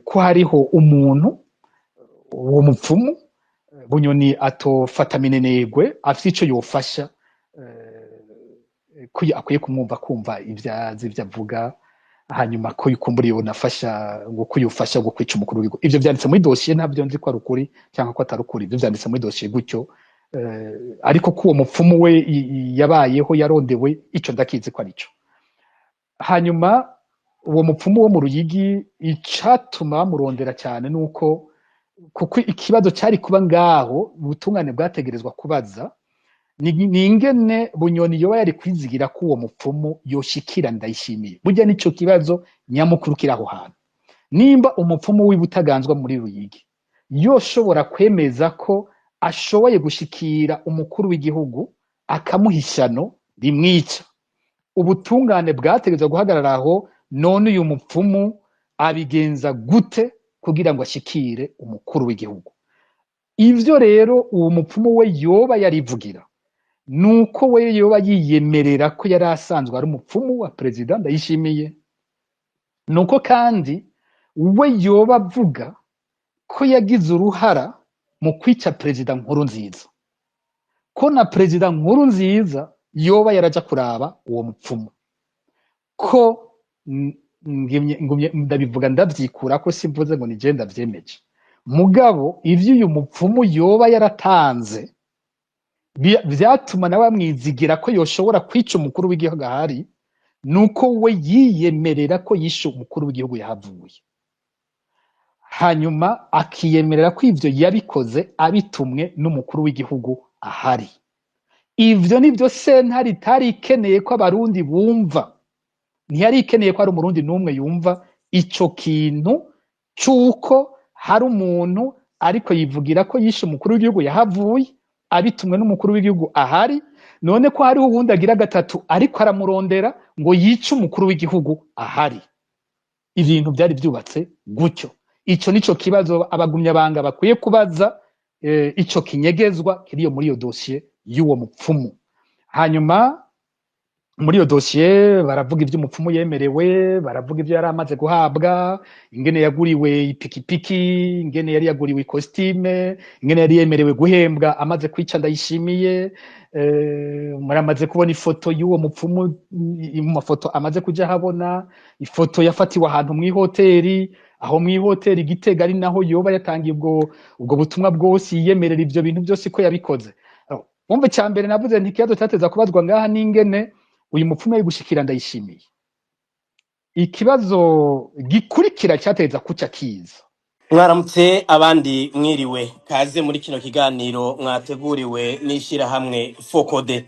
Ko hariho umuntu, uwo mupfumu Bunyoni atofata minenegwe, afise ico yofasha, ko akwiye kumwumva, kumva ivyo azi, ivyo avuga, hanyuma ko yukumbura yonafasha ngo ko yofasha ngo kwica umukuru w'igihugu. Ivyo vyanditse muri dosiye, ntabyo nzi ko ari ukuri cyangwa ko atari ukuri. Ivyo vyanditse muri dosiye gutyo, ariko ko uwo mupfumu we yabayeho yarondewe, ico ndakizi ko arico. Hanyuma uwo mupfumu wo mu Ruyigi, icatuma bamurondera cyane nuko kuko ikibazo cyari kuba ngaho, ubutungane bwategerezwa kubaza ni ingene Bunyoni yoba yari kwizigira ko uwo mupfumu yoshikira Ndayishimiye. Burya nico kibazo nyamukuru kiri aho hantu. Nimba umupfumu w'Ibutaganzwa muri Ruyigi yoshobora kwemeza ko ashoboye gushikira umukuru w'igihugu akamuha ishano rimwica, ubutungane bwategerezwa guhagarara aho. None uyu mupfumu abigenza gute kugira ngo ashikire umukuru w'igihugu? Ivyo rero uwo mupfumu we yoba yarivugira nuko we yoba yiyemerera ko yari asanzwe ari umupfumu wa perezida Ndayishimiye, nuko kandi we yoba avuga ko yagize uruhara mu kwica perezida Nkurunziza, ko na perezida Nkurunziza yoba yaraja kuraba uwo mupfumu. Ko ngumye ndabivuga, ndavyikura ko simvuze ngo ni je ndavyemeje, mugabo ivyo uyu mupfumu yoba yaratanze vyatuma nawe amwizigira ko yoshobora kwica umukuru w'igihugu ahari, nuko we yiyemerera ko yishe umukuru w'igihugu yahavuye, hanyuma akiyemerera ko ivyo yabikoze abitumwe n'umukuru w'igihugu ahari. Ivyo nivyo sentare itari ikeneye ko Abarundi bumva. Ntiyari ikeneye ko hari Umurundi n'umwe yumva ico kintu c'uko hari umuntu ariko yivugira ko yishe umukuru w'igihugu yahavuye abitumwe n'umukuru w'igihugu ahari, none ko hariho uwundi agira gatatu ariko aramurondera ngo yice umukuru w'igihugu ahari. Ibintu byari byubatse gutyo. Ico nico kibazo abagumyabanga bakwiye kubaza, ico kinyegezwa kiriyo muri iyo dosiye y'uwo mupfumu. Hanyuma muri iyo dosiye baravuga ibyo umupfumu yemerewe, baravuga ibyo yari amaze guhabwa, ingene yaguriwe ipikipiki, ingene yari yaguriwe ikositime, ingene yari yemerewe guhembwa amaze kwica Ndayishimiye. Muramaze kubona ifoto y'uwo mupfumu, mu mafoto amaze kuja habona ifoto yafatiwe ahantu mw'ihoteri, aho mw'ihoteri Gitega, ari naho yoba yatangiye ubwo butumwa bwose, yiyemerera ivyo bintu byose ko yabikoze. Wumva, icya mbere navuze nti ikibazo cyateza kubazwa ngaha n'ingene uyu mupfumu yari gushikira Ndayishimiye. Ikibazo gikurikira cyateza kuca kiza. Mwaramutse, abandi mwiriwe. Kaze muri kino kiganiro mwateguriwe n'ishirahamwe FOCODE.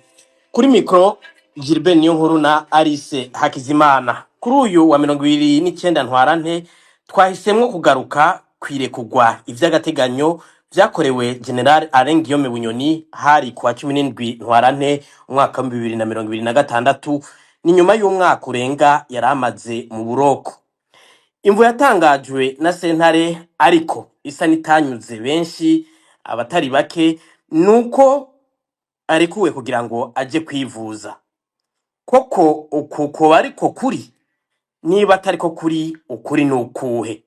Kuri mikoro Gilbert Niyonkuru na Alice Hakizimana. Kuri uyu wa 29 Ntwarante twahisemwo kugaruka kwirekugwa ivy'agateganyo vyakorewe General Alain Guillaume Bunyoni. Hari kuwa 17 Ntwarante umwaka wa 2026, ni nyuma y'umwaka urenga yari amaze mu buroko. Imvo yatangajwe na sentare ariko isa n'itanyuze benshi, abatari bake, nuko arekuwe kugira ngo aje kwivuza. Koko uku koba ariko kuri? Niba atariko kuri, ukuri ni ukuhe?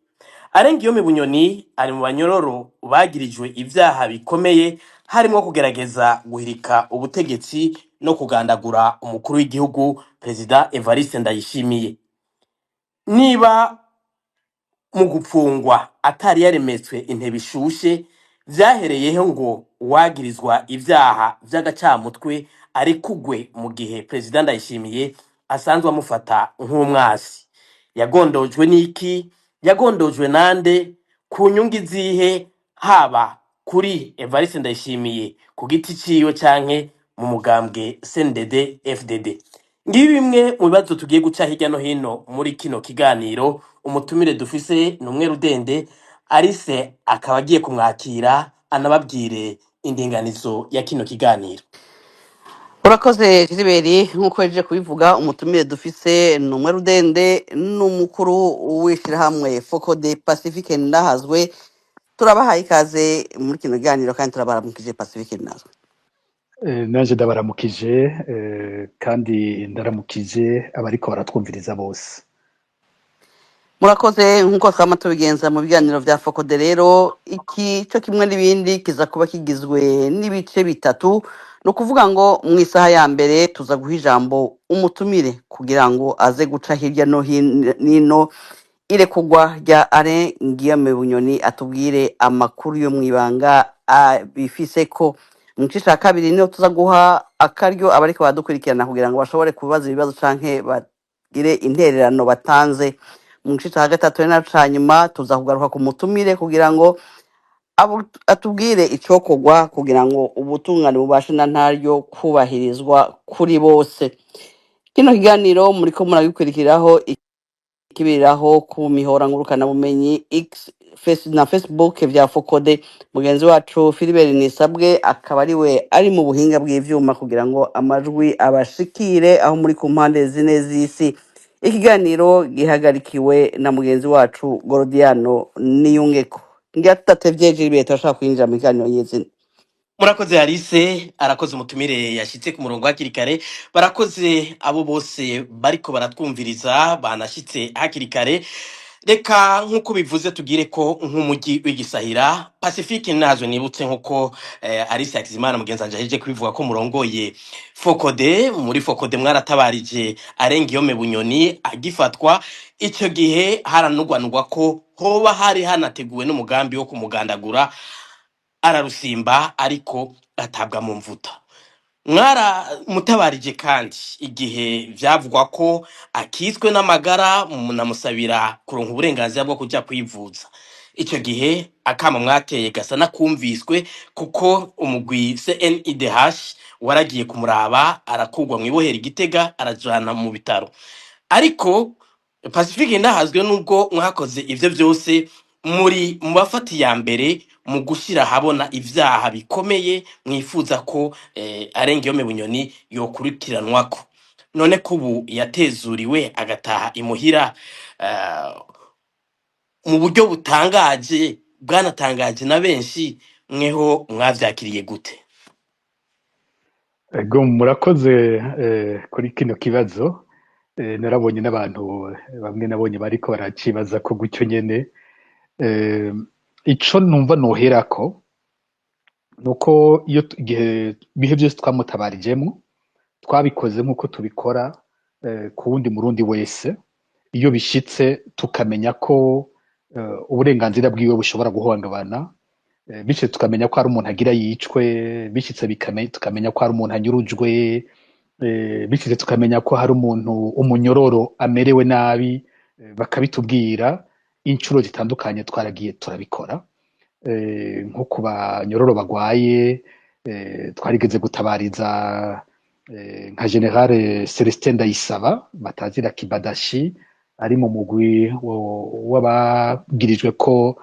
Alain Guillaume Bunyoni ari mu banyororo bagirijwe ivyaha bikomeye, harimwo kugerageza guhirika ubutegetsi no kugandagura umukuru w'igihugu, Perezida Evariste Ndayishimiye. Niba mu gupfungwa atari yaremetswe intebe ishushe, vyahereyeho ngo uwagirizwa ivyaha vy'agacamutwe arekugwe mu gihe Perezida Ndayishimiye asanzwe amufata nk'umwasi? Yagondojwe n'iki? Yagondojwe nande? Ku nyungu izihe, haba kuri Evariste Ndayishimiye ku giti ciwe canke mu mugambwe CNDD FDD? Ngibi bimwe mu bibazo tugiye guca hirya no hino muri kino kiganiro. Umutumire dufise ni umwe rudende, Alice akaba agiye kumwakira anababwire indinganizo ya kino kiganiro. Urakoze Gilbert. Nk'uko yaje kubivuga, umutumire dufise ni umwe rudende, n'umukuru w'ishyirahamwe FOCODE, Pacifique Ndahazwe. Turabahaye ikaze muri kino kiganiro kandi turabaramukije, Pacifique Ndahazwe. Nanje ndabaramukije, kandi ndaramukije abariko baratwumviriza bose. Murakoze. Nk'uko twama tubigenza mu biganiro vya FOCODE rero, iki cyo kimwe n'ibindi kiza kuba kigizwe n'ibice bitatu. Ni ukuvuga ngo mu isaha ya mbere tuza guha ijambo umutumire kugira ngo aze guca hirya no hino irekugwa rya Alain Guillaume Bunyoni, atubwire amakuru yo mu ibanga abifise ko. Mu gice cya kabiri niho tuza guha akaryo abariko baradukurikirana kugira ngo bashobore kubaza ibibazo canke bagire intererano batanze. Mu gice cya gatatu ari naco ca nyuma, tuza kugaruka ku mutumire kugira ngo atubwire icokorwa kugira ngo ubutungane bubashe na ntaryo kubahirizwa kuri bose. Kino kiganiro muriko muragikurikiraho ikibiriraho ku mihora ngurukanabumenyi X Face na Facebook vya FOCODE. Mugenzi wacu Philibert Nisabwe akaba ariwe ari mu buhinga bw'ivyuma kugira ngo amajwi abashikire aho muri ku mpande zine z'isi. Ikiganiro gihagarikiwe na mugenzi wacu Gorodiano Niyungeko. Ngira tudatevye, Gilbert, turashaka kwinjira mu kiganiro nyezina. Murakoze Alice, arakoze umutumire yashitse ku murongo hakiri kare, barakoze abo bose bariko baratwumviriza banashitse hakiri kare. Reka nk'uko bivuze tugire ko nk'umujyi w'igisahira Pacifique nazo nibutse nk'uko Alice Hakizimana mugenzi wanje ahejeje kubivuga ko murongoye FOCODE. Muri FOCODE mwaratabarije Alain Guillaume Bunyoni agifatwa. Ico gihe haranugwanugwa ko hoba hari hanateguwe n'umugambi wo kumugandagura, ararusimba ariko atabwa mu mvuta. Mwara mutabarije kandi igihe vyavugwa ko akitswe n'amagara, munamusabira kuronka uburenganzira bwo kuja kwivuza. Ico gihe akamo mwateye gasa nakumviswe, kuko umugwi CNIDH waragiye kumuraba, arakugwa mw'ibohera Igitega, arajana mu bitaro. Ariko Pacifique ndahazwe, nubwo mwakoze ivyo vyose, muri mu bafata iya mbere mu gushyira ahabona ivyaha bikomeye mwifuza ko Alain Guillaume Bunyoni yokurikiranwako. None ko ubu yatezuriwe agataha imuhira mu buryo butangaje, bwanatangaje na benshi, mweho mwavyakiriye gute? Ego, murakoze kuri kino kibazo. Narabonye n'abantu bamwe nabonye bariko baracibaza ko gutyo nyene. Ico numva noherako nuko iyo igihe bihe byose twamutabarijemo, twabikoze nk'uko tubikora ku wundi murundi wese iyo bishitse tukamenya ko uburenganzira bwiwe bushobora guhungabana, bishitse tukamenya ko hari umuntu agira yicwe, bishitse tukamenya ko hari umuntu anyurujwe, bishitse tukamenya ko hari umuntu umunyororo amerewe nabi, bakabitubwira inshuro zitandukanye, twaragiye turabikora. Nko ku banyororo bagwaye, twarigeze gutabariza nka Général Celestin Ndayisaba batazira Kibadashi, ari mu mugwi w'ababwirijwe ko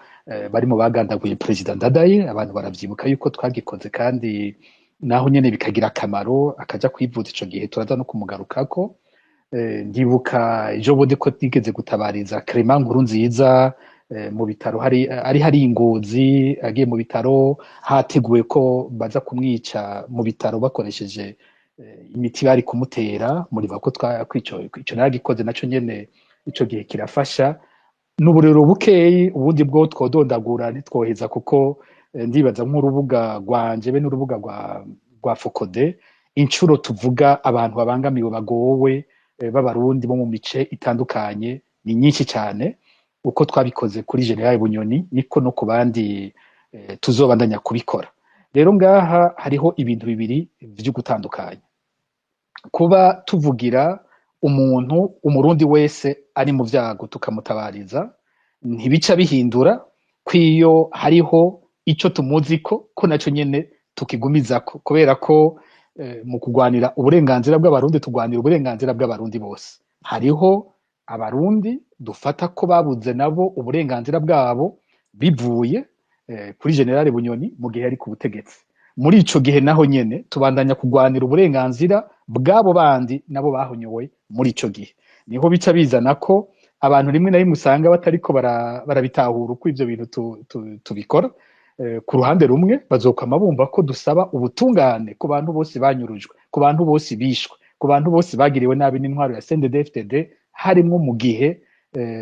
bari mu bagandaguye Perezida Ndadaye. Abantu baravyibuka yuko twagikoze, kandi naho nyene bikagira akamaro, akaja kwivuza ico gihe, turaza no kumugarukako. Ndibuka ejo bundi ko nigeze gutabariza Clement Nkurunziza mu bitaro, hari ari hari ingozi, agiye mu bitaro hateguwe ko baza kumwica mu bitaro bakoresheje imiti bari kumutera. Muribuka ko kwico ico naragikoze naco nyene ico gihe kirafasha. N'uburero bukeyi, ubundi bwo twodondagura ntitwoheza, kuko ndibaza nk'urubuga rwanje be n'urubuga rwa FOCODE, inshuro tuvuga abantu babangamiwe, bagowe, b'abarundi bo mu mice itandukanye ni nyinshi cyane. Uko twabikoze kuri Général Bunyoni niko no ku bandi tuzobandanya kubikora. Rero ngaha hariho ibintu bibiri vyo gutandukanya: kuba tuvugira umuntu, umurundi wese ari mu vyago tukamutabariza, ntibica bihindura ko iyo hariho ico tumuziko ko naco nyene tukigumizako, kubera ko mu kugwanira uburenganzira bw'abarundi tugwanira uburenganzira bw'abarundi bose. Hariho abarundi dufata ko babuze nabo uburenganzira bwabo bivuye kuri Général Bunyoni mu gihe yari ku butegetsi. Muri ico gihe naho nyene tubandanya kugwanira uburenganzira bw'abo bandi nabo bahonyowe muri ico gihe. Niho bica bizana ko abantu rimwe na rimwe usanga batariko barabitahura uko ivyo bintu tubikora. Ku ruhande rumwe bazokwama bumva ko dusaba ubutungane ku bantu bose banyurujwe, ku bantu bose bishwe, ku bantu bose bagiriwe nabi n'intwaro ya CNDD-FDD, harimwo mu gihe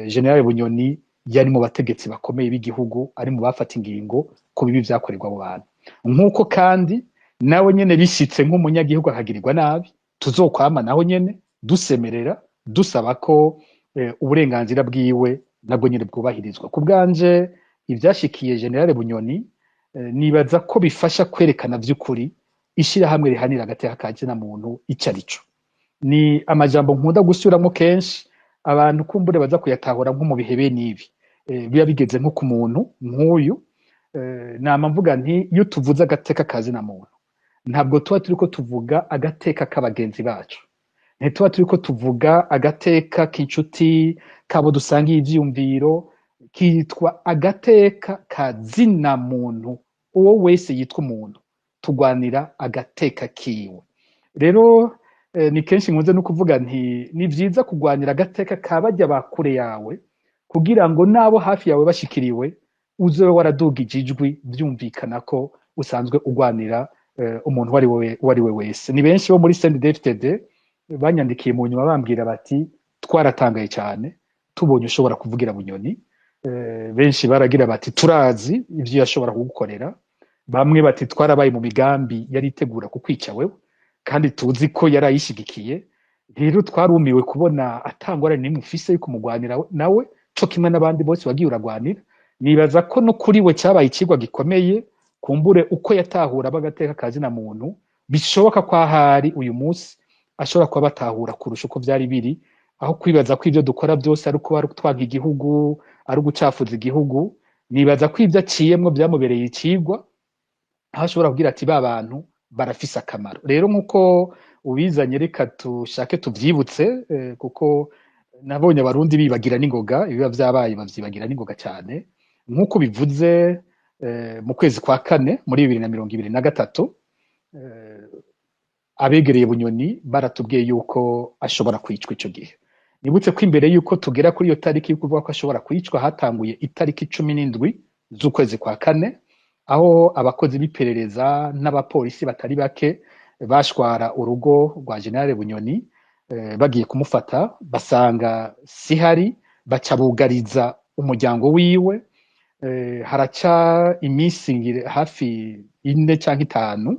Général Bunyoni yari mu bategetsi bakomeye b'igihugu, ari mu bafata ingingo ku bibi vyakorerwa abo bantu. Nk'uko kandi nawe nyene bishitse nk'umunyagihugu akagirirwa nabi, tuzokwama naho nyene dusemerera dusaba ko uburenganzira bwiwe nabwo nyene bwubahirizwa. Ku bwanje, ivyashikiye Général Bunyoni, nibaza ko bifasha kwerekana vy'ukuri ishirahamwe rihanira agateka ka zina muntu ico arico. Ni amajambo nkunda gusubiramwo kenshi, abantu kumbure baza kuyatahura nko mu bihe bene ibi biba bigeze nko ku muntu nk'uyu. Nama mvuga nti iyo tuvuze agateka ka zina muntu, ntabwo tuba turiko tuvuga agateka k'abagenzi bacu, ntituba turiko tuvuga agateka k'inshuti kabo dusangiye ivyiyumviro. Kitwa agateka ka zina muntu. Uwo wese yitwa umuntu, tugwanira agateka kiwe. Rero ni kenshi nkunze no kuvuga nti ni vyiza kugwanira agateka ka barya ba kure yawe, kugira ngo n'abo hafi yawe bashikiriwe uzobe waradugije ijwi, vyumvikana ko usanzwe ugwanira umuntu uwo ari we wese. Ni benshi bo muri CNDD-FDD banyandikiye mu nyuma bambwira bati: "Twaratangaye cyane tubonye ushobora kuvugira Bunyoni." Benshi baragira bati: "Turazi ivyo yashobora kugukorera." Bamwe bati: "Twarabaye mu migambi yari itegura kukwica wewe, kandi tuzi ko yari ayishigikiye. Rero twarumiwe kubona atangorane n'imwe ufise yo kumugwanira nawe, co kimwe n'abandi bose wagiye uragwanira." Nibaza ko no kuri we cyabaye ikigwa gikomeye. Kumbure uko yatahura bagateka kazina muntu, bishoboka ko ahari uyu munsi ashobora kuba batahura kurusha uko vyari biri, aho kwibaza ko ivyo dukora byose ari ukuba ari utwanka igihugu, ari ugucafuza igihugu. Nibaza ko ivyo aciyemwo byamubereye icigwa, aho ashobora kugira ati: "Ba bantu barafise akamaro." Rero nk'uko ubizanye, reka tushake tuvyibutse, kuko nabonye Abarundi bibagira n'ingoga. Ibiba vyabaye bavyibagira n'ingoga cyane. Nk'uko bivuze, mu kwezi kwa kane muri 2023, abegereye Bunyoni baratubwiye yuko ashobora kwicwa. Ico gihe nibutse ko imbere yuko tugera kuri iyo tariki yo kuvuga ko ashobora kwicwa, hatanguye itariki 17 z'ukwezi kwa kane, aho abakozi b'iperereza n'abapolisi batari bake bashwara urugo rwa Général Bunyoni, bagiye kumufata basanga sihari, baca bugariza umuryango wiwe. Haraca iminsi hafi 4 canke 5,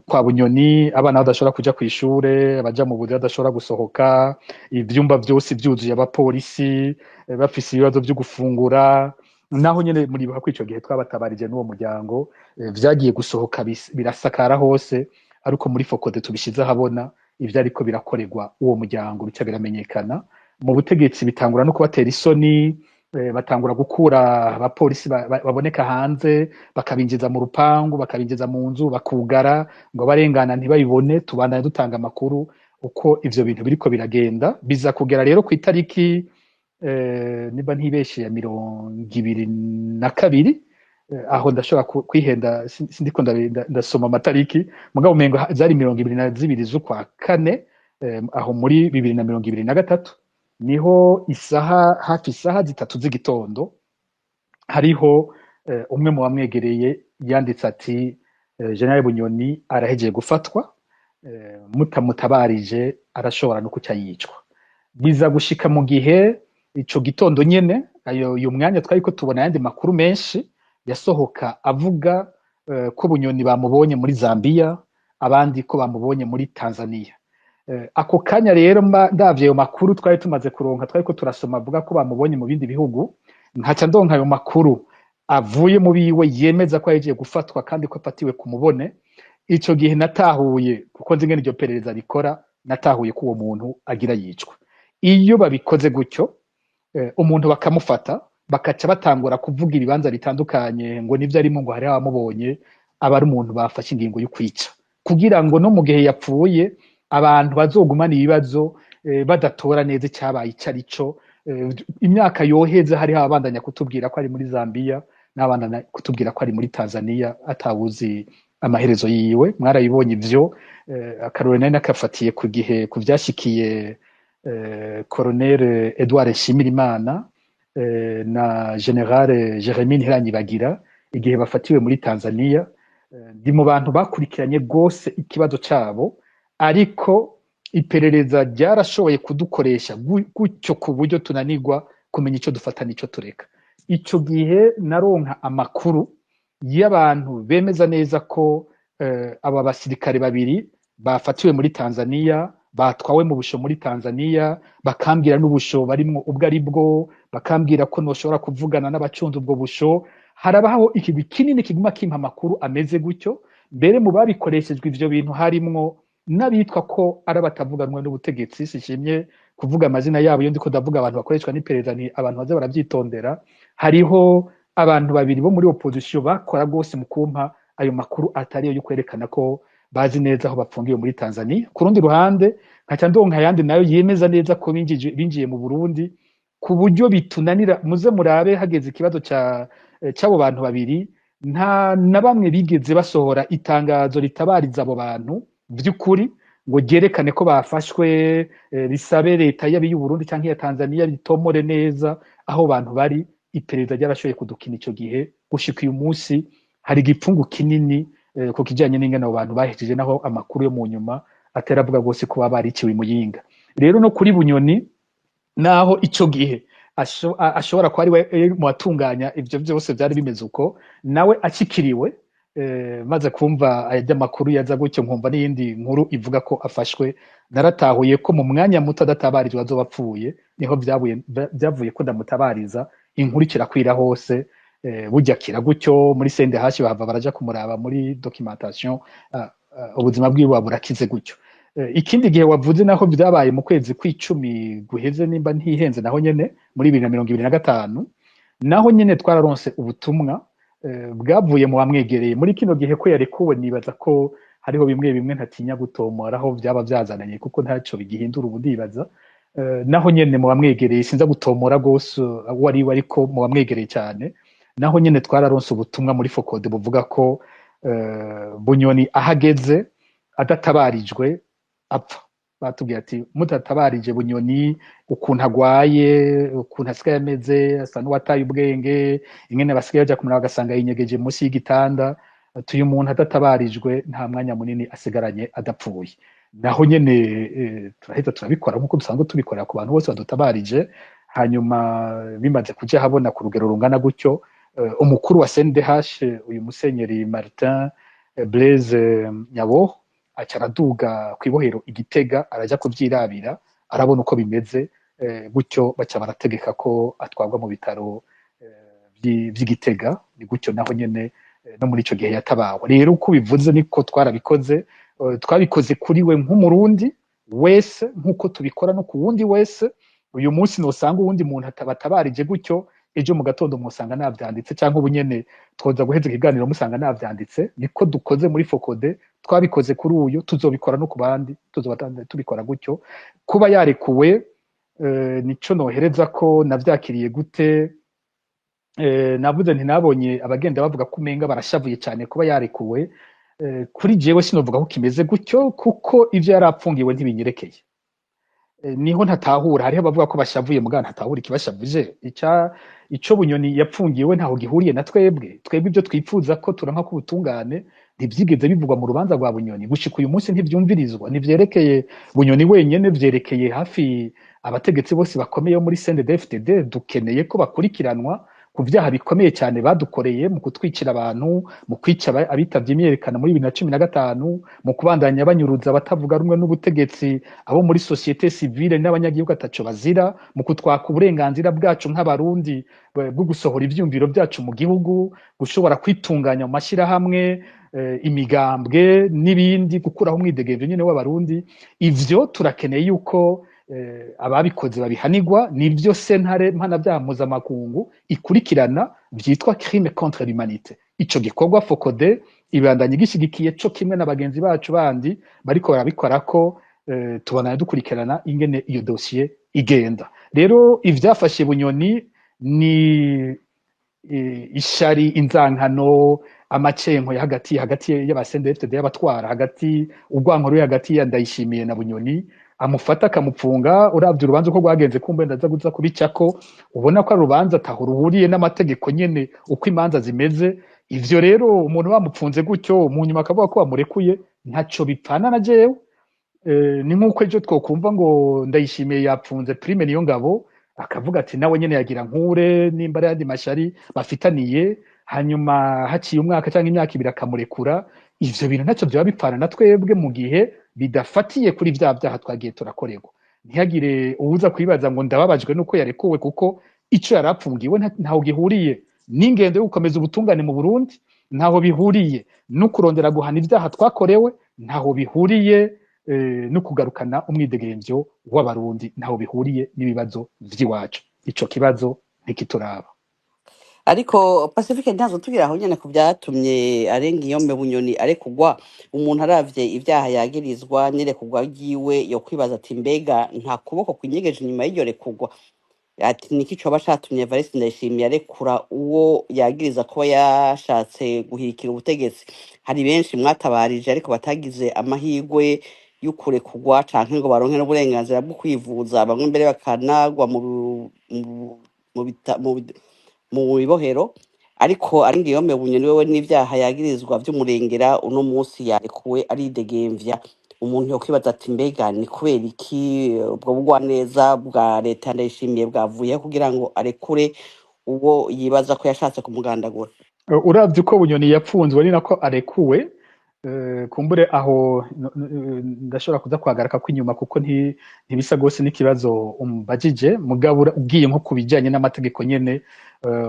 kwa Bunyoni abana badashobora kuja kw'ishure, abaja mu buzi badashobora gusohoka, ivyumba vyose vyuzuye abapolisi, bafise ibibazo vyo gufungura. Naho nyene muribuka ko ico gihe twabatabarije n'uwo muryango. Vyagiye gusohoka birasakara hose, ariko muri FOCODE tubishize ahabona ivyo ariko birakorerwa uwo muryango, bica biramenyekana mu butegetsi, bitangura no kubatera isoni. Batangura gukura abapolisi baboneka hanze, bakabinjiza mu rupangu, bakabinjiza mu nzu, bakugara ngo abarengana ntibayibone. Tubandanya dutanga amakuru uko ivyo bintu biriko biragenda. Biza kugera rero ku itariki, niba ntibeshe, ya 22. Aho ndashobora kwihenda, sindiko ndasoma amatariki, mugabo umengo zari 22 z'ukwa kane, aho muri 2023, niho isaha hafi isaha 3 z'igitondo hariho umwe mu bamwegereye yanditse ati: "Général Bunyoni arahejeye gufatwa, mutamutabarije arashobora no kuca yicwa." Biza gushika mu gihe ico gitondo nyene, ayo uyu mwanya twariko tubona ayandi makuru menshi yasohoka avuga ko Bunyoni bamubonye muri Zambia, abandi ko bamubonye muri Tanzania. Ako kanya rero ndavye ayo makuru twari tumaze kuronka, twariko turasoma avuga ko bamubonye mu bindi bihugu, nkaca ndonka ayo makuru avuye mu biwe yemeza ko yagiye gufatwa kandi ko afatiwe ku mubone. Ico gihe natahuye, kuko nzi ingene iryo perereza rikora, natahuye ko uwo muntu agira yicwa. Iyo babikoze gutyo, umuntu bakamufata, bakaca batangura kuvuga ibibanza bitandukanye ngo nivyo arimo, ngo hariho abamubonye, aba ari umuntu bafashe ingingo yo kwica, kugira ngo no mu gihe yapfuye abantu bazogumana ibibazo, badatora neza icyabaye ico ari cyo. Imyaka yoheze hariho abandanya kutubwira ko ari muri Zambia n'abandanya kutubwira ko ari muri Tanzania, atawuzi amaherezo yiwe. Mwarabibonye ivyo. Akarorero nari nakafatiye ku gihe ku vyashikiye Colonel Edouard Nshimirimana na Général Jeremie Ntiranyibagira igihe bafatiwe muri Tanzania. Ndi mu bantu bakurikiranye rwose ikibazo cabo, ariko Iperereza ryarashoboye kudukoresha gutyo ku buryo tunanirwa kumenya ico dufata n'ico tureka. Ico gihe naronka amakuru y'abantu bemeza neza ko aba basirikare babiri bafatiwe muri Tanzania, batwawe mu busho muri Tanzania, bakambwira n'ubusho barimwo ubwo ari bwo, bakambwira ko noshobora kuvugana n'abacunze ubwo busho. Harabaho ikigwi kinini kiguma kimpa amakuru ameze gutyo. Mbere mu babikoreshejwe ivyo bintu harimwo n'abitwa ko ari abatavuganwe n'ubutegetsi. Sishimye kuvuga amazina yabo iyo ndiko ndavuga abantu bakoreshwa n'iperereza, ni abantu baza baravyitondera. Hariho abantu babiri bo muri opposition bakora rwose mu kumpa ayo makuru atari yo yo kwerekana ko bazi neza aho bapfungiwe muri Tanzania. Ku rundi ruhande nkaca ndonka ayandi nayo yemeza neza ko binjiye mu Burundi, ku buryo bitunanira. Muze murabe, hageze ikibazo ca c'abo bantu babiri, nta na bamwe bigeze basohora itangazo ritabariza abo bantu vy'ukuri ngo ryerekane ko bafashwe, risabe leta yaba iy'u Burundi canke iya Tanzania ritomore neza aho bantu bari. Iperereza ryarashoboye kudukina ico gihe. Gushika uyu munsi hari igipfungu kinini ku kijanye n'ingene abo bantu bahejeje, naho amakuru yo mu nyuma atera avuga rwose ko baba bariciwe i Muyinga. Rero no kuri Bunyoni, naho ico gihe ashobora kuba ari we mu batunganya ivyo vyose vyari bimeze uko, nawe ashikiriwe, maze kumva aya makuru yaza gutyo, nkumva n'iyindi nkuru ivuga ko afashwe, naratahuye ko mu mwanya muto adatabarijwe azoba apfuye. Niho vyavuye ko ndamutabariza, inkuru ikirakwira hose. Burya kira gutyo muri CNDH bahava baraja kumuraba muri documentation, ubuzima bwiwe burakize gutyo. Ikindi gihe wavuze, naho vyabaye mu kwezi kw'icumi guheze nimba ntihenze, naho nyene muri 2025, naho nyene twararonse ubutumwa bwavuye mu bamwegereye. Muri kino gihe ko yarekuwe, nibaza ko hariho bimwe bimwe ntatinya gutomora aho vyaba vyazananye, kuko ntaco bigihindura ubu ndibaza. Naho nyene mu bamwegereye, sinza gutomora gose uwo ari we, ariko mu bamwegereye cyane, naho nyene twararonse ubutumwa muri FOCODE buvuga ko Bunyoni ahageze adatabarijwe apfa. Batubwiye ati: "Mutatabarije Bunyoni, ukuntu agwaye, ukuntu asigaye ameze, asa n'uwataye ubwenge, ingene basigaye baja kumuraba bagasanga yinyegeje munsi y'igitanda, ati uyu muntu adatabarijwe nta mwanya munini asigaranye adapfuye." Naho nyene turaheza turabikora nk'uko dusanzwe tubikorera ku bantu bose badutabarije. Hanyuma bimaze kuja habona ku rugero rungana gutyo, umukuru wa CNDH, uyu musenyeri Martin Blaise Nyaboho, aca araduga kw'ibohero i Gitega, araja kuvyirabira, arabona uko bimeze. Gutyo baca barategeka ko atwarwa mu bitaro vy'i Gitega. Ni gutyo naho nyene no muri ico gihe yatabawe. Rero uko bivuze niko twarabikoze. Twabikoze kuri we nk'Umurundi wese, nk'uko tubikora no ku wundi wese. Uyu munsi nosanga uwundi muntu atabatabarije gutyo, ejo mu gatondo mwosanga navyanditse, canke ubu nyene twoza guheza ikiganiro musanga navyanditse. Niko dukoze muri FOCODE. Twabikoze kuri uyu, tuzobikora no ku bandi, tuzoba tubikora gutyo. Kuba yarekuwe, nico nohereza ko navyakiriye gute. Navuze nti nabonye abagenda bavuga ko umenga barashavuye cyane kuba yarekuwe. Kuri jewe sinovuga ko kimeze gutyo, kuko ivyo yari apfungiwe ntibinyerekeye. Niho ntatahura. Hariho abavuga ko bashavuye, mugabo ntatahura ikibashavuje. Ico Bunyoni yapfungiwe ntaho gihuriye na twebwe. Twebwe ibyo twipfuza ko turanka ko ubutungane ntivyigeze bivugwa mu rubanza rwa Bunyoni. Gushika uyu munsi ntivyumvirizwa. Ntivyerekeye Bunyoni wenyene, vyerekeye hafi abategetsi bose bakomeye bo muri CNDD-FDD. Dukeneye ko bakurikiranwa ku vyaha bikomeye cyane badukoreye mu kutwicira abantu, mu kwica abitavye imyiyerekano muri 2015, mu kubandanya banyuruza abatavuga rumwe n'ubutegetsi, abo muri société civile n'abanyagihugu ataco bazira, mu kutwaka uburenganzira bwacu nk'Abarundi bwo gusohora ivyiyumviro byacu mu gihugu, gushobora kwitunganya mu mashyirahamwe, imigambwe n'ibindi, gukuraho umwidegemvyo nyene w'Abarundi. Ivyo turakeneye yuko ababikoze babihanigwa. Nivyo sentare mpanavyaha mpuzamakungu ikurikirana, vyitwa crime contre l'humanité. Ico gikorwa FOCODE ibandanye gishigikiye, co kimwe na bagenzi bacu bandi bariko barabikorako. Tubandanya dukurikirana ingene iyo dosiye igenda. Rero ivyafashe Bunyoni ni ishari, inzankano, amacenko ya hagati y'aba CNDD-FDD, y'abatwara, hagati urwanko ruri hagati ya Ndayishimiye na Bunyoni, amufata akamupfunga. Uravye urubanza uko rwagenze, kumbe ndaza kuza kubicako, ubona ko ari urubanza ataho ruhuriye n'amategeko nyene uko imanza zimeze. Ivyo rero umuntu bamupfunze gutyo, mu nyuma akavuga ko bamurekuye, ntaco bipfana na jewe. Ni nk'uko ejo twokumva ngo Ndayishimiye yapfunze Prime niyo ngabo, akavuga ati nawe nyene yagira nkure nimba ari ayandi mashari bafitaniye, hanyuma haciye umwaka cyangwa imyaka 2 akamurekura. Ivyo bintu ntacyo byaba bipfana na twebwe mu gihe bidafatiye kuri vya vyaha twagiye turakorerwa. Ntihagire uwuza kwibaza ngo ndababajwe nuko yarekuwe, kuko ico yari apfungiwe ntaho gihuriye n'ingendo yo gukomeza ubutungane mu Burundi, ntaho bihuriye no kurondera guhana ivyaha twakorewe, ntaho bihuriye no kugarukana umwidegemvyo w'Abarundi, ntaho bihuriye n'ibibazo vy'iwacu. Ico kibazo ntikituraba. Ariko Pacifique, ntazo tugira aho nyene ku byatumye arenga iyo Bunyoni arekugwa. Umuntu aravye ivyaha yagirizwa n'irekugwa ryiwe, yo kwibaza ati mbega nta kuboko kwinyegeje inyuma y'iryo rekugwa? Ati niki coba catumye Evariste Ndayishimiye arekura uwo yagiriza kuba yashatse guhirikira ubutegetsi? Hari benshi mwatabarije ariko batagize amahirwe y'ukurekugwa canke ngo baronke n'uburenganzira bwo kwivuza, bamwe mbere bakanagwa mu bibohero. Ariko arenga iyo Bunyoni wewe n'ivyaha yagirizwa vy'umurengera, uno munsi yarekuwe aridegemvya. Umuntu yokwibaza ati mbega ni kubera iki ubwo bugwaneza bwa leta Ndayishimiye bwavuyeho kugira ngo arekure uwo yibaza ko yashatse kumugandagura? Uravye uko Bunyoni yapfunzwe ni nako arekuwe. Kumbure aho ndashobora kuza kuhagaraka kw'inyuma, kuko ntibisa gose n'ikibazo umbajije. Mugabo ugiye nko ku bijanye n'amategeko nyene,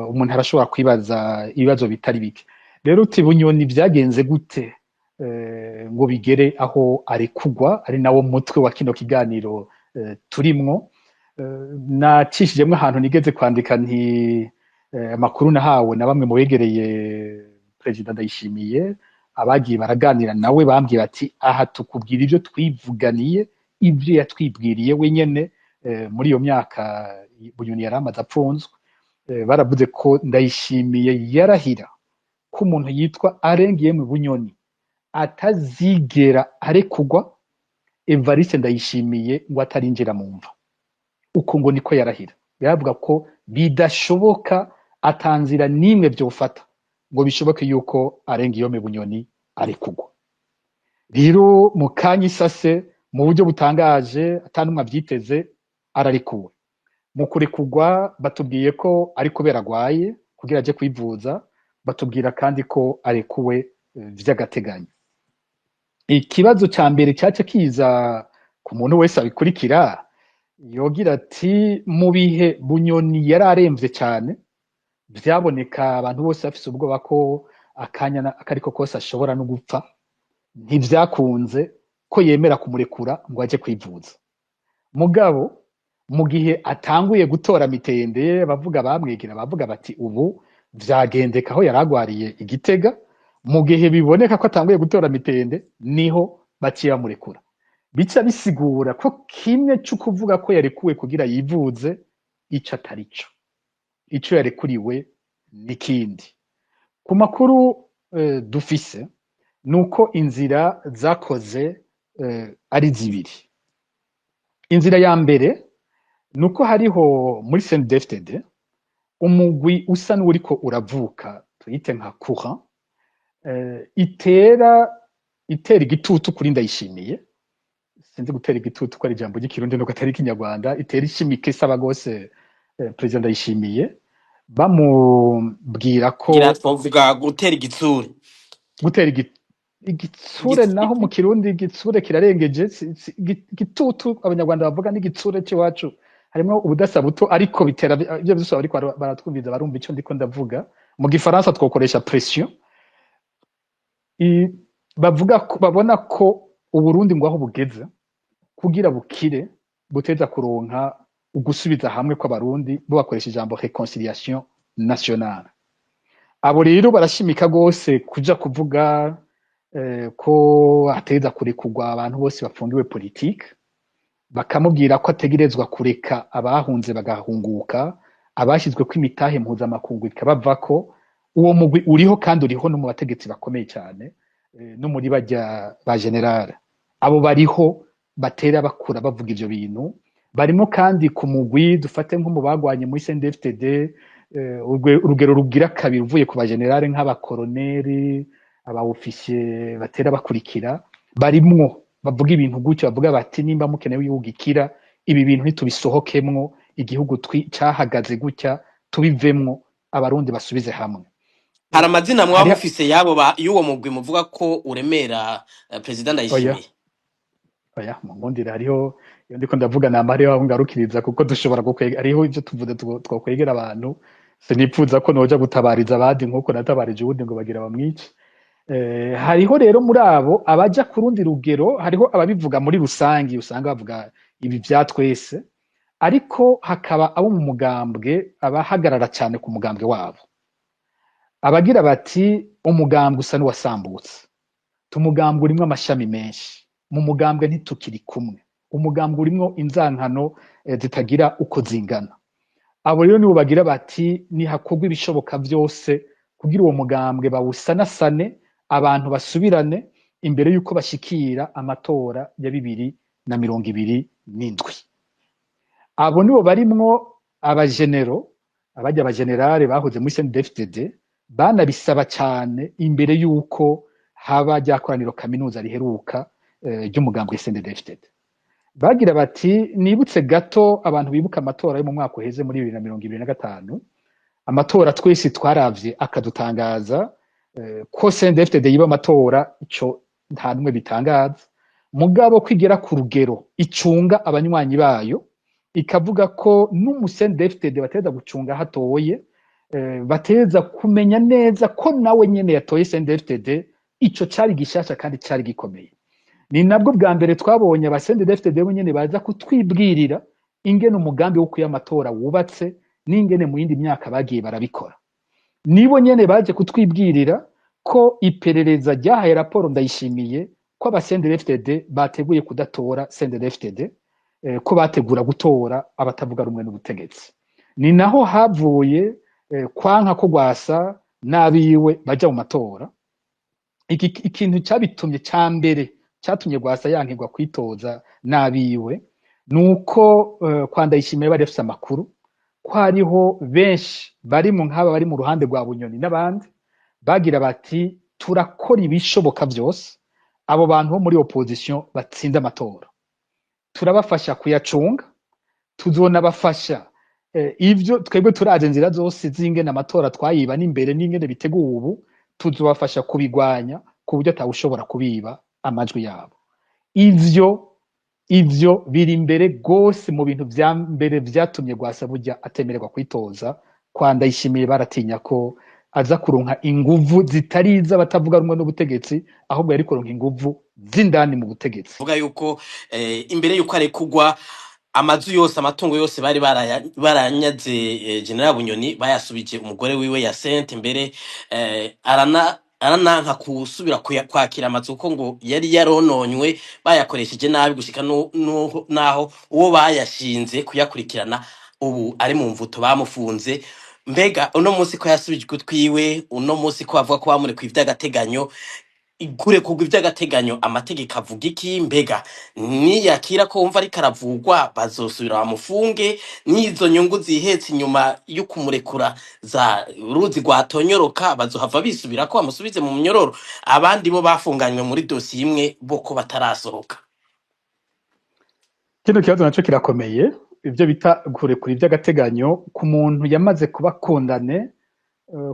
umuntu arashobora kwibaza ibibazo bitari bike. Rero uti Bunyoni vyagenze gute ngo bigere aho arekugwa, ari nawo mutwe wa kino kiganiro turimwo. Nacishijemwo ahantu nigeze kwandika nti amakuru nahawe na bamwe mu begereye Perezida Ndayishimiye, abagiye baraganira nawe, bambwiye bati aha tukubwira ibyo twivuganiye, ibyo yatwibwiriye wenyene muri iyo myaka Bunyoni yari amaze apfunzwe. Baravuze ko Ndayishimiye yarahira ko umuntu yitwa Arengiyemwe Bunyoni atazigera arekugwa Evariste Ndayishimiye ngo atarinjira mu mva. Uko ngo niko yarahira, yaravuga ko bidashoboka, atanzira n'imwe vyofata ngo bishoboke yuko Arengiyome Bunyoni arekugwa. Rero mu kanya isase, mu buryo butangaje atanumwe avyiteze, ararekuwe. Mu kurekugwa batubwiye ko ari kubera agwaye kugira aje kwivuza, batubwira kandi ko arekuwe vy'agateganyo. Ikibazo ca mbere caca kiza ku muntu wese abikurikira, yogira ati mu bihe Bunyoni yari aremvye cane, vyaboneka abantu bose bafise ubwoba ko akanya akariko kose ashobora no gupfa, ntivyakunze ko yemera kumurekura ngo aje kwivuza. Mugabo mu gihe atanguye gutora mitende, bavuga bamwegera bavuga bati ubu vyagendeka aho yaragwariye igitega, mu gihe biboneka ko atanguye gutora mitende niho baciye bamurekura. Bica bisigura ko kimwe co kuvuga ko yarekuwe kugira yivuze ico atari co, ico yarekuriwe n'ikindi. Ku makuru dufise nuko inzira zakoze ari zibiri. Inzira ya mbere nuko hariho muri CNDD-FDD umugwi usa n'uriko uravuka, tuyite nka courant itera igitutu kuri Ndayishimiye. Sinzi gutera igitutu ko ari ijambo ry'ikirundi nuko atari ikinyarwanda, itera ishimike isaba gose President Ndayishimiye, bamubwira ko ngira twovuga gutera igitsure. Gutera igitsure, naho mu kirundi igitsure kirarengeje. Igitutu abanyarwanda bavuga n'igitsure c'iwacu harimo ubudasa buto, ariko bitera ibyo byose bariko baratwumviza barumva ico ndiko ndavuga. Mu gifaransa twokoresha pression. Bavuga ko babona ko Uburundi ngo aho bugeze kugira bukire buteza kuronka ugusubiza hamwe kw'Abarundi, bo bakoresha ijambo réconciliation nationale. Abo rero barashimika gose kuja kuvuga ko ateza kurekurwa abantu bose bafungiwe politique, bakamubwira ko ategerezwa kureka abahunze bagahunguka, abashyizwe ko imitahe mpuzamakungu ikabavako. Uwo mugwi uriho kandi uriho no mu bategetsi bakomeye cyane, no muri bajya ba général, abo bariho batera bakura bavuga ivyo bintu. Barimo kandi ku mugwi dufate nko mu bagwanye muri CNDD-FDD, urugero rugira kabiri uvuye ku ba général nk'abakoroneri, aba officier batera bakurikira barimwo. Bavuga ibintu gutyo, bavuga bati: "Nimba mukeneye igihugu gikira, ibi bintu ntitubisohokemwo. Igihugu cahagaze gutya, tubivemwo, Abarundi basubize hamwe." Hari amazina mwaba Hari mufise y'abo y'uwo mugwi muvuga ko uremera perezida Oya. Ndayishimiye? Oya, mu ngundire, hariho iyo ndiko ndavuga nama, hariho aho ngarukiriza, kuko dushobora gukwega, hariho ivyo tuvuze twokwegera abantu. Sinipfuza ko noja gutabariza abandi nkuko natabarije uwundi ngo bagira bamwice. Hariho rero muri abo abaja ku rundi rugero, hariho ababivuga muri rusangi, usanga bavuga ibi vya twese, ariko hakaba abo mu mugambwe, abahagarara cyane ku mugambwe wabo, abagira bati: "Umugambwe usa n'uwasambutse, umugambwe urimwo amashami menshi, mu mugambwe ntitukiri kumwe, umugambwe urimwo inzankano zitagira uko zingana." Abo rero nibo bagira bati: "Nihakorwe ibishoboka byose kugira uwo mugambwe bawusanasane, abantu basubirane imbere y'uko bashikira amatora ya 2027." Abo nibo barimwo abajenero, abajya abajenerale bahoze muri CNDD-FDD, banabisaba cyane imbere y'uko haba rya koraniro kaminuza riheruka ry'umugambwe CNDD-FDD. Bagira bati, nibutse gato abantu bibuka amatora yo mu mwaka uheze muri 2025, amatora twese twaravye akadutangaza, ko CNDD-FDD yiba amatora, ico nta numwe bitangaza, mugabo kwigera ku rugero icunga abanywanyi bayo, ikavuga ko n'umu CNDD-FDD bateza gucunga hatoye, bateza kumenya neza ko nawe nyene yatoye CNDD-FDD, ico cari gishasha kandi cari gikomeye. Ni nabwo bwa mbere twabonye aba CNDD-FDD bo nyene baza kutwibwirira ingene umugambi wo kuyamatora wubatse n'ingene mu yindi myaka bagiye barabikora. Nibo nyene baje kutwibwirira ko iperereza ryahaye raporo Ndayishimiye ko aba CNDD-FDD bateguye kudatora CNDD-FDD, ko bategura gutora abatavuga rumwe n'ubutegetsi. Ni naho havuye kwanka ko Rwasa n'abiwe baja mu matora. Ikintu cyabitumye ca mbere cyatumye Rwasa yankirwa kwitoza n'abiwe nuko kwa Ndayishimiye bari bafise amakuru ko hariho benshi bari mu nk'aba bari mu ruhande rwa Bunyoni n'abandi bagira bati: "Turakora ibishoboka byose abo bantu bo muri opposition batsinda amatora, turabafasha kuyacunga, tuzonabafasha ivyo twebwe turaje inzira zose z'ingene amatora twayiba n'imbere n'ingene biteguwe ubu, tuzobafasha kubigwanya ku buryo atawushobora kubiba amajwi yabo." Ivyo biri imbere gose mu bintu vya mbere vyatumye Rwasa burya atemererwa kwitoza. Kwa Ndayishimiye baratinya ko aza kuronka inguvu zitari iz'abatavuga rumwe n'ubutegetsi, ahubwo yari kuronka inguvu z'indani mu butegetsi. Vuga yuko imbere yuko arekugwa, amazu yose, amatungo yose bari baranyaze General Bunyoni bayasubije umugore wiwe ya Sente. Mbere arananka kusubira kwakira amazu kuko ngo yari yarononywe, bayakoresheje nabi, gushika naho uwo bayashinze kuyakurikirana ubu ari mu mvuto, bamufunze. Mbega uno munsi ko yasubijwe utwiwe, uno munsi ko bavuga ko bamurekuye ivy'agateganyo, kurekurwa ivy'agateganyo amategeko avuga iki? Mbega niyakira ko wumva ariko aravugwa, bazosubira bamufunge? N'izo nyungu zihetse inyuma yo kumurekura za ruzi rwatonyoroka, bazohava bisubira ko bamusubize mu munyororo? Abandi bo bafunganywe muri dosiye imwe bo ko batarasohoka? Kino kibazo naco kirakomeye. Ivyo bita kurekura ivy'agateganyo ku muntu yamaze kuba condamné,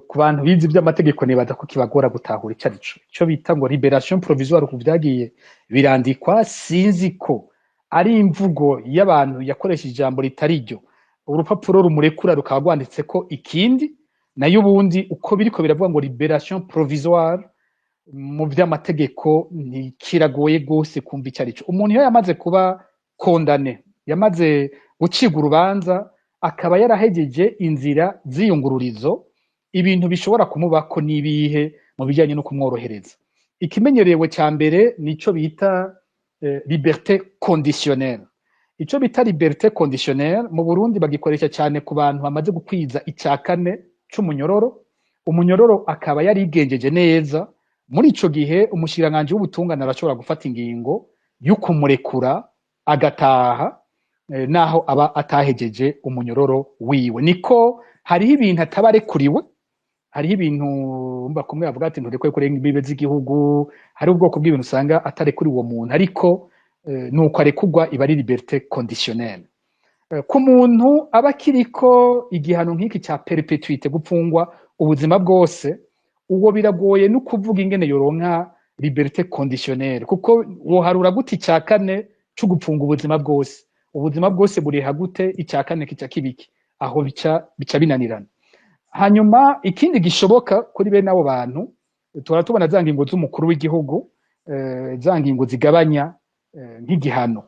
ku bantu bize ivy'amategeko nibaza ko kibagora gutahura ico arico. Ico bita ngo libération provisoire, ku vyagiye birandikwa, sinzi ko ari imvugo y'abantu yakoresha ijambo ritari ryo, urupapuro rumurekura rukaba rwanditseko ikindi. Nayo ubundi uko biriko biravuga ngo libération provisoire, mu vy'amategeko ntikiragoye gose kumva ico arico. Umuntu iyo yamaze kuba condamné, yamaze gucibwa urubanza, akaba yarahejeje inzira z'iyungururizo, ibintu bishobora kumubako n'ibihe mu bijanye no kumworohereza? Ikimenyerewe ca mbere nico bita liberté conditionnelle. Ico bita liberté conditionnelle mu Burundi bagikoresha cyane ku bantu bamaze gukwiza ica kane c'umunyororo, umunyororo akaba yarigenjeje neza. Muri ico gihe umushikiranganji w'ubutungane arashobora gufata ingingo yo kumurekura agataha, naho aba atahejeje umunyororo wiwe. Niko hariho ibintu ataba arekuriwe. Hariho ibintu mba kumwe bavuga ati nturekwe kurenga imbibe z'igihugu. Hari ubwoko bw'ibintu usanga atari kuri uwo muntu, ariko nuko arekugwa iba ari liberté conditionnelle. Ku muntu aba akiriko igihano nk'iki ca perpétuité, gupfungwa ubuzima bwose, uwo biragoye no kuvuga ingene yoronka liberté conditionnelle, kuko woharura gute ica kane co gupfunga ubuzima bwose? Ubuzima bwose buriha gute? Ica kane kica kibiki? Aho bica binanirana. Hanyuma ikindi gishoboka kuri bene abo bantu, tuhora tubona za ngingo z'umukuru w'igihugu, za ngingo zigabanya nk'igihano.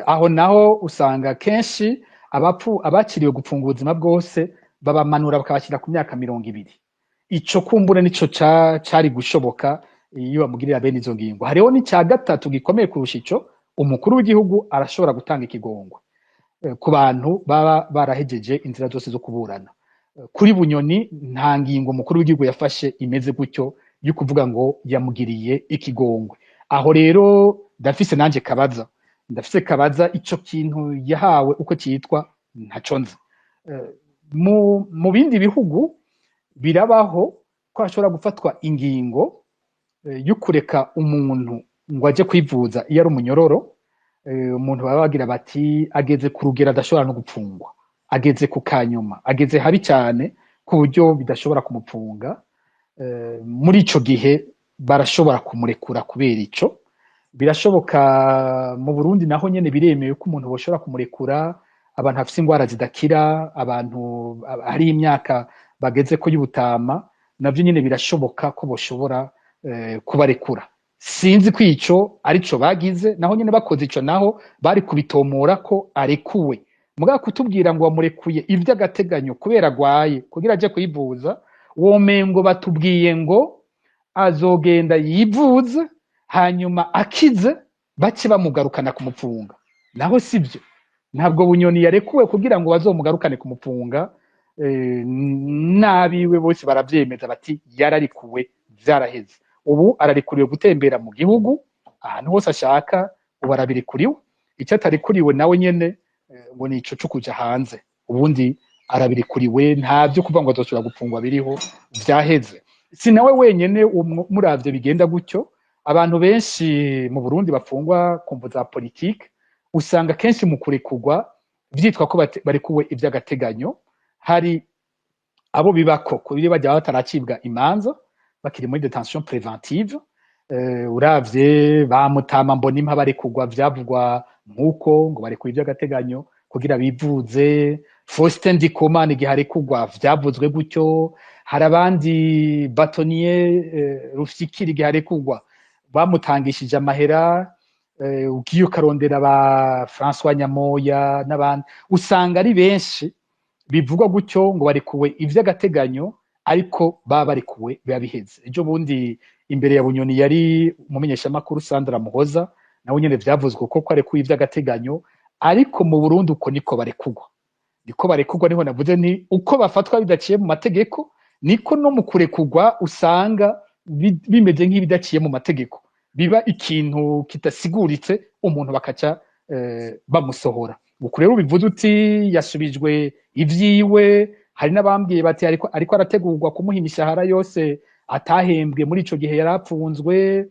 Aho naho usanga kenshi abapfu abakiriwe gupfunga ubuzima bwose babamanura bakabashyira ku myaka 20. Ico kumbure nico cari gushoboka iyo bamugirira bene izo ngingo. Hariho n'icya gatatu gikomeye kurusha ico: umukuru w'igihugu arashobora gutanga ikigongwe ku bantu baba barahejeje inzira zose zo kuburana. Kuri Bunyoni nta ngingo umukuru w'igihugu yafashe imeze gutyo yo kuvuga ngo yamugiriye ikigongwe. Aho rero ndafise nanje kabaza, ndafise kabaza ico kintu yahawe uko cyitwa, ntaco nzi. Mu bindi bihugu birabaho ko hashobora gufatwa ingingo yo kureka umuntu ngo aje kwivuza iyo ari umunyororo. Umuntu baba bagira bati ageze ku rugero adashobora no gupfungwa, ageze ku kanyuma, ageze habi cyane ku buryo bidashobora kumupfunga. Muri ico gihe barashobora kumurekura kubera ico. Birashoboka mu Burundi naho nyene biremewe ko umuntu boshobora kumurekura, abantu bafise ingwara zidakira, abantu hari imyaka bageze ko y'ubutama, navyo nyene birashoboka ko boshobora kubarekura. Sinzi ko ico arico bagize. Naho nyene bakoze ico, naho bari kubitomora ko arekuwe. Mugabo kutubwira ngo bamurekuye ivy'agateganyo kubera agwaye kugira aje kwivuza, womengo batubwiye ngo azogenda yivuze, hanyuma akize bace bamugarukana kumupfunga. Naho sibyo, ntabwo Bunyoni yarekuwe kugira ngo bazomugarukane kumupfunga. N'abiwe bose baravyemeza bati yararikuwe, vyaraheze, ubu ararikuriwe gutembera mu gihugu ahantu hose ashaka, ubu arabirikuriwe. Icyo atarikuriwe nawe nyene ngo ni ico co kuja hanze, ubundi arabirikuriwe. Nta vyo kuvuga ngo azosubira gupfungwa biriho, vyaheze. Si nawe wenyene muravye bigenda gutyo. Abantu benshi mu Burundi bafungwa ku mvo za politike usanga kenshi mu kurekurwa vyitwa ko barekuwe ivy'agateganyo. Hari abo bibako kubiri bajya bataracibwa imanza, bakiri muri détention préventive. Uravye ba Mutama Mbonimpa barekugwa, vyavugwa nk'uko ngo barekuwe ivy'agateganyo kugira bivuze. Faustin Ndikumana igihe arekugwa vyavuzwe gutyo. Hari abandi, bâtonnier Rufyikiri igihe arekugwa bamutangishije amahera. Ugiye ukarondera ba François Nyamoya n'abandi, usanga ari benshi bivugwa gutyo ngo barekuwe ivy'agateganyo, ariko baba barekuwe biba biheze. Ejo bundi imbere ya Bunyoni yari umumenyeshamakuru Sandra Muhoza, nawe nyene vyavuzwe ko arekuwe ivy'agateganyo. Ariko mu Burundi uko niko barekugwa, niko barekugwa. Niho navuze nti uko bafatwa bidaciye mu mategeko, niko no mu kurekugwa usanga bimeze nk'ibidaciye mu mategeko, biba ikintu kidasiguritse, umuntu bakaca bamusohora. Uku rero ubivuze uti yasubijwe ivyiwe, hari n'abambwiye bati ariko arategurwa kumuha imishahara yose atahembwe muri ico gihe yari apfunzwe.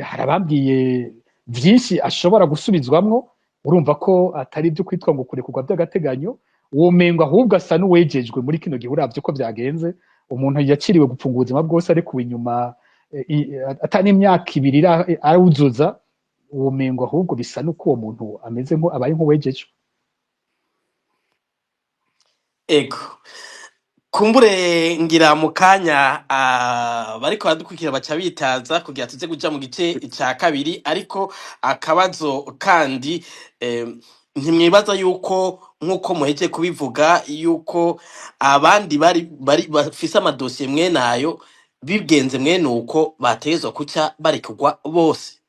Hari abambwiye vyinshi ashobora gusubizwamwo. Urumva ko atari ibyo kwitwa ngo kurekurwa by'agateganyo, womengo ahubwo asa n'uwejejwe muri kino gihe. Uravye uko vyagenze, umuntu yaciriwe gupfunga ubuzima bwose ariko inyuma atari imyaka 2 arawuzuza, womengo ahubwo bisa n'uko uwo muntu ameze nko abaye nk'uwejejwe. Ego, kumbure ngira mu kanya bariko baradukurikira baca bitaza kugira tuze kuja mu gice ca kabiri. Ariko akabazo kandi, ntimwibaza yuko nk'uko muheje kubivuga yuko abandi bari bafise amadosiye mwene ayo, bigenze mwene uko, bategerezwa kuca barekurwa bose?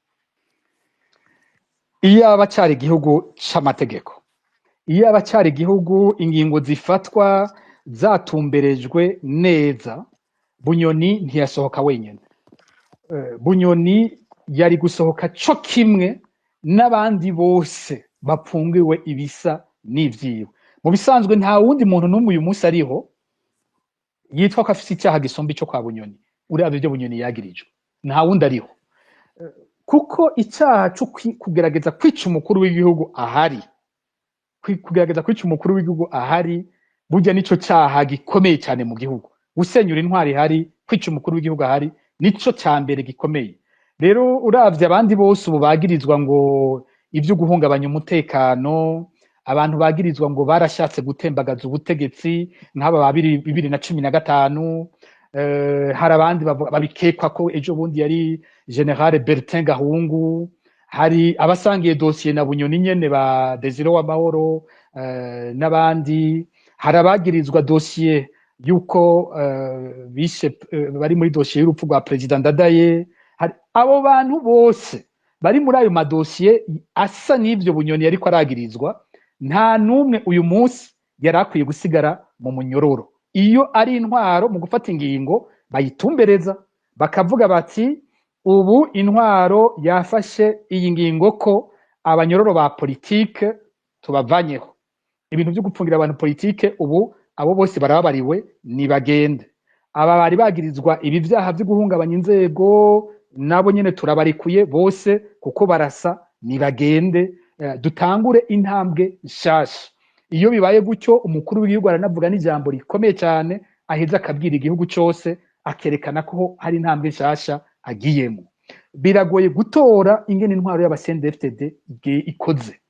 Iyo aba cari igihugu c'amategeko, iyo aba cari igihugu ingingo zifatwa zatumberejwe neza, Bunyoni ntiyasohoka wenyene. Bunyoni yari gusohoka co kimwe n'abandi bose bapfungiwe ibisa n'ivyiwe. Mu bisanzwe nta wundi muntu n'umwe uyu munsi ariho. Yitwa ko afise icyaha gisumba ico kwa Bunyoni. Uravye ibyo Bunyoni yagirijwe, nta wundi ariho, kuko icyaha cyo kugerageza kwica umukuru w'igihugu ahari, kugerageza kwica umukuru w'igihugu ahari, burya nico cyaha gikomeye cyane mu gihugu. Gusenyura intwari ihari, kwica umukuru w'igihugu ahari, nico cya mbere gikomeye. Rero uravye abandi bose ubu bagirizwa ngo ibyo guhungabanya umutekano, abantu bagirizwa ngo barashatse gutembagaza ubutegetsi nk'aba ba 2015, hari abandi babikekwa ko ejo bundi yari Général Bertin Gahungu, hari abasangiye dosiye na Bunyoni nyene ba Desire w'Amahoro, n'abandi, hari abagirizwa dosiye yuko bishe, bari muri dosiye y'urupfu rwa Perezida Ndadaye. Hari abo bantu bose bari muri ayo madosiye asa n'ivyo Bunyoni yariko aragirizwa. Nta n'umwe uyu munsi yari akwiye gusigara mu munyororo. Iyo ari intwaro mu gufata ingingo bayitumbereza, bakavuga bati: "Ubu intwaro yafashe iyi ngingo ko abanyororo ba politike tubavanyeho ibintu byo gupfungira abantu politike. Ubu abo bose barababariwe, nibagende. Aba bari bagirizwa ibi vyaha vyo guhungabanya inzego, nabo nyene turabarekuye bose kuko barasa, nibagende, dutangure intambwe nshasha." Iyo bibaye gutyo, umukuru w'igihugu aranavuga n'ijambo rikomeye cyane, aheza akabwira igihugu cyose, akerekana ko hari intambwe nshasha agiyemo. Biragoye gutora ingene intwaro y'aba CNDD-FDD ikoze,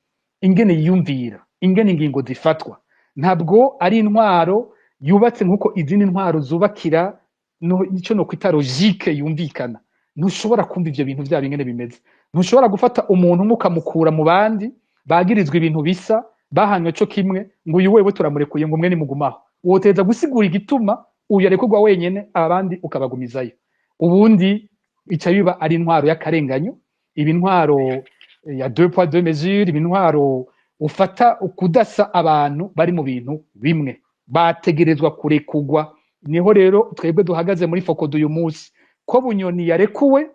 ingene yiyumvira, ingene ingingo zifatwa. Ntabwo ari intwaro yubatse nk'uko izindi ntwaro zubakira no, icyo no kwita logique yumvikana. Ntushobora kumva ivyo bintu vyabo ingene bimeze. Ntushobora gufata umuntu umwe ukamukura mu bandi bagirizwa ibintu bisa, bahanywe co kimwe, ngo uyu wewe turamurekuye, ngo umwe nimugumaho. Woteza gusigura igituma uyu arekurwa wenyene, abandi ukabagumizayo. Ubundi ica biba ari intwaro y'akarenganyo, iba intwaro ya deux poids deux mesures, iba intwaro ufata ukudasa abantu bari mu bintu bimwe. Bategerezwa kurekugwa. Niho rero twebwe duhagaze muri FOCODE uyu munsi. Ko Bunyoni yarekuwe,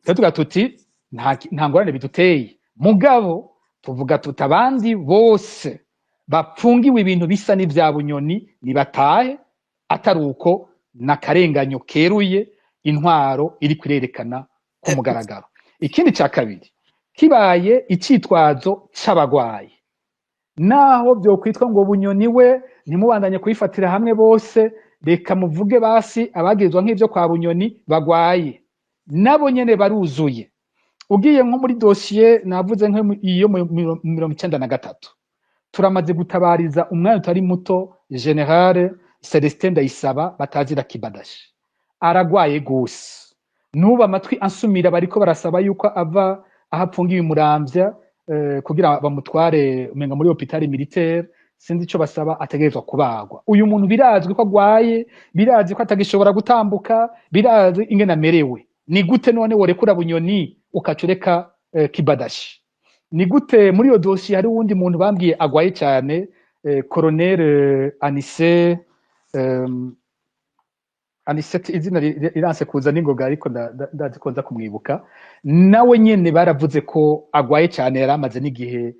twe tuvuga tuti nta ngorane biduteye, mugabo tuvuga tuti abandi bose bapfungiwe ibintu bisa n'ivya Bunyoni nibatahe, atari uko n'akarenganyo keruye intwaro iri kurerekana ku mugaragaro. Ikindi cya kabiri, kibaye icitwazo c'abagwayi, naho vyokwitwa ngo Bunyoni we ntimubandanye kuyifatira hamwe bose, reka muvuge basi abagirizwa nk'ivyo kwa Bunyoni bagwaye, nabo nyene baruzuye. Ugiye nko muri dosiye navuze nk'iyo mu 93, turamaze gutabariza umwanya utari muto Général Celestin Ndayisaba batazira Kibadashi, aragwaye gose. N'ubu amatwi ansumira bariko barasaba yuko ava aho apfungiwe Muramvya, kugira bamutware umenga muri hôpital militaire, sinzi ico basaba. Ategerezwa kubagwa. Uyu muntu birazwi ko agwaye, birazwi ko atagishobora gutambuka, birazwi ingene amerewe. Ni gute none worekura Bunyoni ukaca ureka Kibadashi? Ni gute muri iyo dosiye hari uwundi muntu bambwiye agwaye cyane, colonel Anise, Anisete, izina riranse kuza n'ingoga, ariko ndazi ko nza kumwibuka. Nawe nyene baravuze ko agwaye cyane, yari amaze n'igihe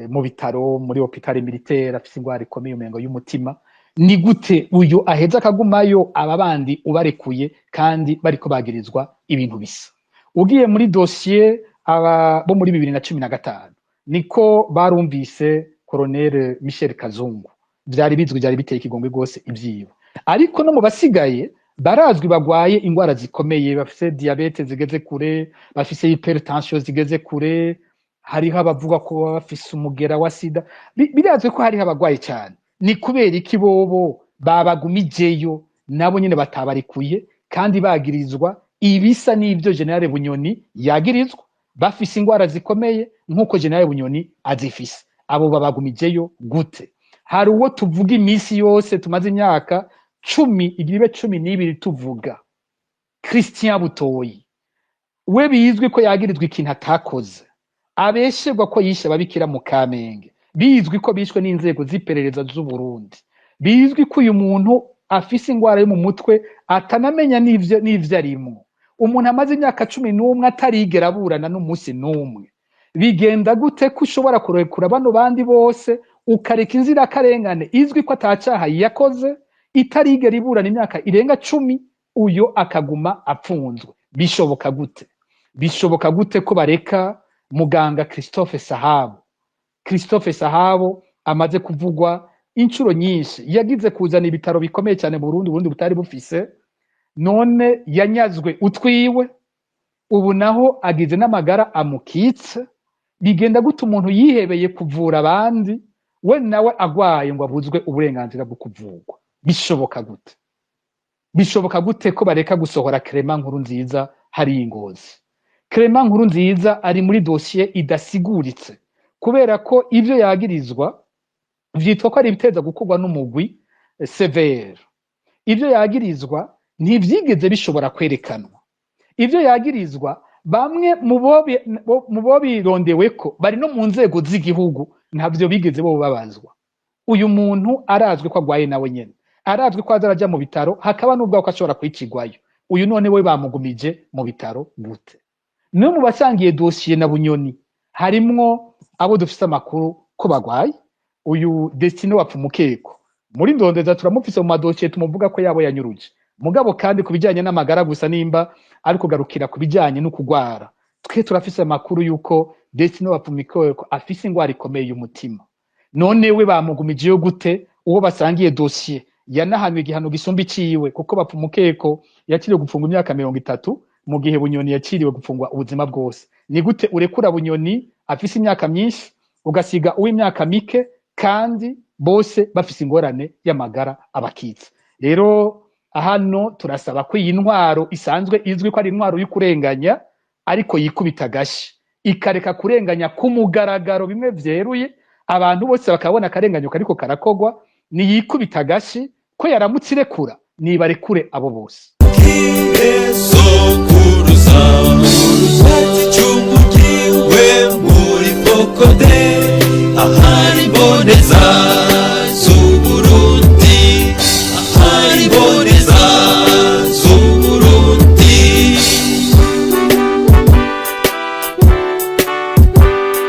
mu bitaro muri hôpital militaire, afise ingwara ikomeye umengo y'umutima. Ni gute uyu aheza akagumayo, aba bandi ubarekuye kandi bariko bagirizwa ibintu bisa? Ugiye muri dosiye aba bo muri 2015, niko barumvise colonel Michel Kazungu, vyari bizwi, byari biteye ikigongwe rwose ibyiwe. Ariko no mu basigaye barazwi bagwaye ingwara zikomeye, bafise diabète zigeze kure, bafise hypertension zigeze kure, hariho abavuga ko baba bafise umugera wa sida. Birazwi ko hariho abagwaye cyane. Ni kubera iki bobo babagumijeyo, nabo nyene batabarekuye, kandi bagirizwa ibisa n'ivyo Général Bunyoni yagirizwa, bafise ingwara zikomeye nk'uko Général Bunyoni azifise? Abo babagumijeyo gute? Hari uwo tuvuga iminsi yose, tumaze imyaka 10, igibe 12 tuvuga, Christian Butoyi. We bizwi ko yagirizwa ikintu atakoze, abesherwa ko yishe ababikira mu Kamenge, bizwi ko bishwe n'inzego z'iperereza z'u Burundi, bizwi ko uyu muntu afise ingwara yo mu mutwe, atanamenya n'ivyo arimwo. Umuntu amaze imyaka 11 atarigera aburana n'umunsi n'umwe. Bigenda gute ko ushobora kurekura bano bandi bose, ukareka inzirakarengane izwi ko atacaha yakoze? Itarigera iburana imyaka irenga 10, uyo akaguma apfunzwe. Bishoboka gute? Bishoboka gute ko bareka muganga Christophe Sahabo? Christophe Sahabo amaze kuvugwa inshuro nyinshi, yagize kuzana ibitaro bikomeye cyane mu Burundi, Burundi butari bufise. None yanyazwe utwiwe, ubu naho agize n'amagara amukitse. Bigenda gute umuntu yihebeye kuvura abandi, we nawe agwaye ngo abuzwe uburenganzira bwo kuvurwa? Bishoboka gute? Bishoboka gute ko bareka gusohora Clement Nkuru Nziza hari ingozi? Clement Nkuru Nziza ari muri dosiye idasiguritse, kubera ko ivyo yagirizwa vyitwa ko ari ibiteza gukorwa n'umugwi CVR. Ivyo yagirizwa ntivyigeze bishobora kwerekanwa. Ivyo yagirizwa, bamwe mu bo birondeweko bari no mu nzego z'igihugu, ntavyo bigeze bo babazwa. Uyu muntu arazwi ko agwaye, nawe nyene arazwi ko aza araja mu bitaro, hakaba n'ubwo ko ashobora kwicigwayo. Uyu none we bamugumije mu bitaro gute? No mu basangiye dosiye na Bunyoni harimwo abo dufise amakuru ko bagwaye. Uyu Destine Wapfumukeko muri ndondeza turamufise mu madosiye, tumuvuga ko yabo yanyuruje. Mugabo kandi ku bijyanye n'amagara gusa, nimba ari kugarukira ku bijyanye no kugwara, twe turafise amakuru yuko Destine Wapfumukeko afise ingwara ikomeye y'umutima. None we bamugumijeyo gute, uwo basangiye dosiye yanahanwe igihano gisumba iciwe? Kuko Bapfumukeko yakiriwe gufungwa imyaka 30, mu gihe Bunyoni yakiriwe gufungwa ubuzima bwose. Ni gute urekura Bunyoni afise imyaka myinshi, ugasiga uw'imyaka mike, kandi bose bafise ingorane y'amagara abakitse? Rero hano turasaba ko iyi ntwaro isanzwe izwi ko ari intwaro y'ukurenganya, ariko yikubita agashi, ikareka kurenganya ku mugaragaro bimwe vyeruye, abantu bose bakabona akarenganyo kariko karakogwa. Niyikubita agashi ko yaramutse irekura, nibarekure abo bose. Sokuruza igihugu kiwe muri FOCODE.